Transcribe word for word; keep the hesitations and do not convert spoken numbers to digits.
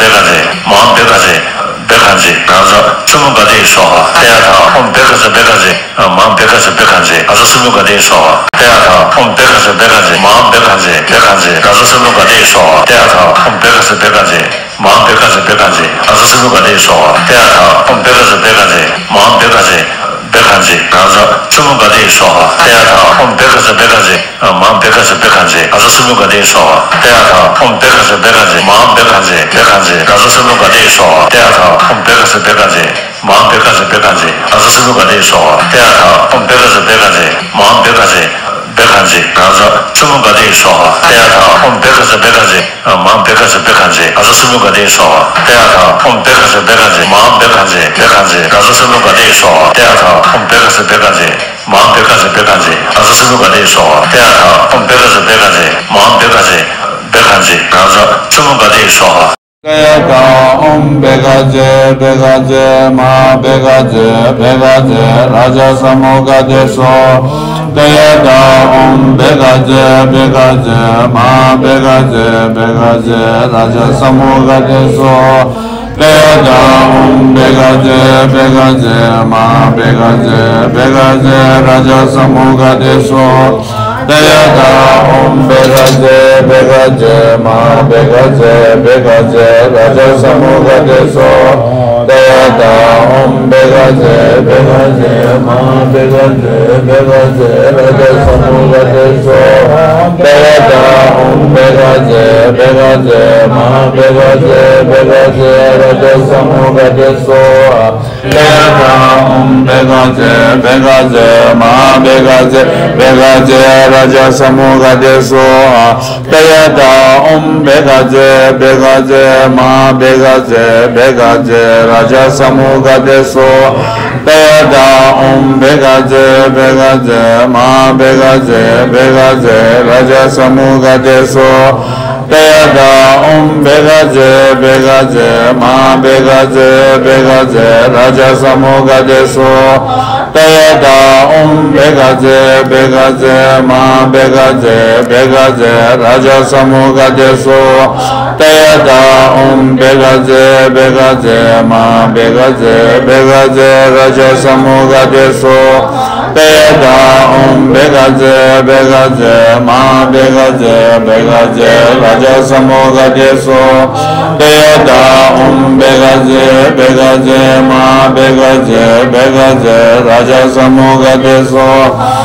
བེ་ག་ཛེ་མ་བེ་ག་ཛེ་བེ་ག་ཛེ་ར་ཛ་སྲིན་མོ་ག་དྷེ་སྭཱ་ཧཱ། ཏདྱ་ཐཱ། ཨོཾ་བེ་ག་ཛེ་བེ་ག་ཛེ་མ་བེ་ག་ཛེ་བེ་ག་ཛེ་ར་ཛ་སྲིན་མོ་ག་དྷེ་སྭཱ་ཧཱ། ཏདྱ་ཐཱ། ཨོཾ་བེ་ག་ཛེ་བེ་ག་ཛེ་མ་བེ་ག་ཛེ་བེ་ག་ཛེ་ར་ཛ་སྲིན་མོ་ག་དྷེ་སྭཱ་ཧཱ། ཏདྱ་ཐཱ། ཨོཾ་བེ་ག་ཛེ་བེ་ག་ཛེ་མ་བེ་ག་ཛེ་བེ་ག་ཛེ་ར་ཛ་སྲིན་མོ་ག་དྷེ་སྭཱ་ཧཱ། ཏདྱ་ཐཱ། ཨོཾ་བེ་ག་ཛེ་བེ་ག་ཛེ་མ་བེ་ག་ཛེ་བེ་ག་ཛེ་ར་ཛ་སྲིན་མོ་ག་དྷེ་སྭཱ་ཧཱ། ཏདྱ་ཐཱ། ཨོཾ་བེ་ག་ཛེ་བེ་ག་ཛེ་མ་བེ་ག་ཛེ་བེ་ག་ཛེ་ར་ཛ་སྲིན་མོ་ག་དྷེ་སྭཱ་ཧཱ། ཏདྱ་ཐཱ། ཨོཾ་བེ་ག་ཛེ་བེ་ག་ཛེ་མ་བེ་ག་ཛེ་བེ་ག་ཛེ་ར་ཛ་སྲིན་མོ་ག་དྷེ་སྭཱ་ཧཱ། ཏདྱ་ཐཱ། ཨོཾ་བེ་ག་ཛེ་བེ་ག་ཛེ་མ་བེ་ག་ཛེ་བེ་ག་ཛེ་ར་ཛ་སྲིན་མོ་ག་དྷེ་སྭཱ་ཧཱ། ཏདྱ་ཐཱ། ཨོཾ་བེ་ག་ཛེ་བེ་ག་ཛེ་མ་བེ་ག་ཛེ་བེ་ག་ཛེ་ར་ཛ་སྲིན་མོ་ག་དྷེ་སྭཱ་ཧཱ། ཏདྱ་ཐཱ། ཨོཾ་བེ་ག་ཛེ་བེ་ག་ཛེ་མ་བེ་ག་ཛེ་བེ་ག་ཛེ་ར་ཛ་སྲིན་མོ་ག་དྷེ་སྭཱ་ཧཱ། ཏདྱ་ཐཱ། ཨོཾ་བེ་ག་ཛེ་བེ་ག་ཛེ་མ་བེ་ག་ཛེ་བེ་ག་ཛེ་ར་ཛ་སྲིན་མོ་ག་དྷེ་སྭཱ་ཧཱ། ཏདྱ་ཐཱ། ཨོཾ་བེ་ག་ཛེ་བེ་ག་ཛེ་མ་བེ་ག་ཛེ་བེ་ག་ཛེ་ར་ཛ་སྲིན་མོ་ག་དྷེ་སྭཱ་ཧཱ། ཏདྱ་ཐཱ། ཨོཾ་བེ་ག་ཛེ་བེ་ག་ཛེ་མ་བེ་ག་ཛེ་བེ་ག་ཛེ་ར་ཛ་སྲིན་མོ་ག་དྷེ་སྭཱ་ཧཱ། ཏདྱ་ཐཱ། ཨོཾ་བེ་ག་ཛེ་བེ་ག་ཛེ་མ་བེ་ག་ཛེ་བེ་ག་ཛེ་ར་ཛ་སྲིན་མོ་ག་དྷེ་སྭཱ་ཧཱ། ཏདྱ་ཐཱ། ཨོཾ་བེ་ག་ཛེ་བེ་ག་ཛེ་མ་བེ་ག་ཛེ་བེ་ག་ཛེ་ར་ཛ་སྲིན་མོ་ག་དྷེ་སྭཱ་ཧཱ། ཏདྱ་ཐཱ། ཨོཾ་བེ་ག་ཛེ་བེ་ག་ཛེ་མ་བེ་ག་ཛེ་བེ་ག་ཛེ་ར་ཛ་སྲིན་མོ་ག་དྷེ་སྭཱ་ཧཱ། ཏདྱ་ཐཱ། ཨོཾ་བེ་ག་ཛེ་བེ་ག་ཛེ་མ་བེ་ག་ཛེ་བེ་ག་ཛེ་ར་ཛ་སྲིན་མོ་ག་དྷེ་སྭཱ་ཧཱ། ཏདྱ་ཐཱ། ཨོཾ་བེ་ག་ཛེ་བེ་ག་ཛེ་མ་བེ་ག་ཛེ་བེ་ག་ཛེ་ར་ཛ་སྲིན་མོ་ག་དྷེ་སྭཱ་ཧཱ། ཏདྱ་ཐཱ། ཨོཾ་བེ་ག་ཛེ་བེ་ག་ཛེ་མ་བེ་ག་ཛེ་བེ་ག་ཛེ་ར་ཛ་སྲིན་མོ་ག་དྷེ་སྭཱ་ཧཱ། ཏདྱ་ཐཱ། ཨོཾ་བེ་ག་ཛེ་བེ་ག་ཛེ་མ་བེ་ག་ཛེ་བེ་ག་ཛེ་ར་ཛ་སྲིན་མོ་ག་དྷེ་སྭཱ་ཧཱ། ཏདྱ་ཐཱ། ཨོཾ་བེ་ག་ཛེ་བེ་ག་ཛེ་མ་བེ་ག་ཛེ་བེ་ག་ཛེ་ར་ཛ་སྲིན་མོ་ག་དྷེ་སྭཱ་ཧཱ། ཏདྱ་ཐཱ། ཨོཾ་བེ་ག་ཛེ་བེ་ག་ཛེ་མ་བེ་ག་ཛེ་བེ་ག་ཛེ་ར་ཛ་སྲིན་མོ་ག་དྷེ་སྭཱ་ཧཱ། ཏདྱ་ཐཱ། ཨོཾ་བེ་ག་ཛེ་བེ་ག་ཛེ་མ་བེ་ག་ཛེ་བེ་ག་ཛེ་ར་ཛ་སྲིན་མོ་ག་དྷེ་སྭཱ་ཧཱ། ཏདྱ་ཐཱ། ཨོཾ་བེ་ག་ཛེ་བེ་ག་ཛེ་མ་བེ་ག་ཛེ་བེ་ག་ཛེ་ར་ཛ་སྲིན་མོ་ག་དྷེ་སྭཱ་ཧཱ། ཏདྱ་ཐཱ། ཨོཾ་བེ་ག་ཛེ་བེ་ག་ཛེ་མ་བེ་ག་ཛེ་བེ་ག་ཛེ་ར་ཛ་སྲིན་མོ་ག་དྷེ་སྭཱ་ཧཱ། ཏདྱ་ཐཱ། ཨོཾ་བེ་ག་ཛེ་བེ་ག་ཛེ་མ་བེ་ག་ཛེ་བེ་ག་ཛེ་ར་ཛ་སྲིན་མོ་ག་དྷེ་སྭཱ་ཧཱ། ཏདྱ་ཐཱ། ཨོཾ་བེ་ག་ཛེ་བེ་ག་ཛེ་མ་བེ་ག་ཛེ་བེ་ག་ཛེ་ར་ཛ་སྲིན་མོ་ག་དྷེ་སྭཱ་ཧཱ།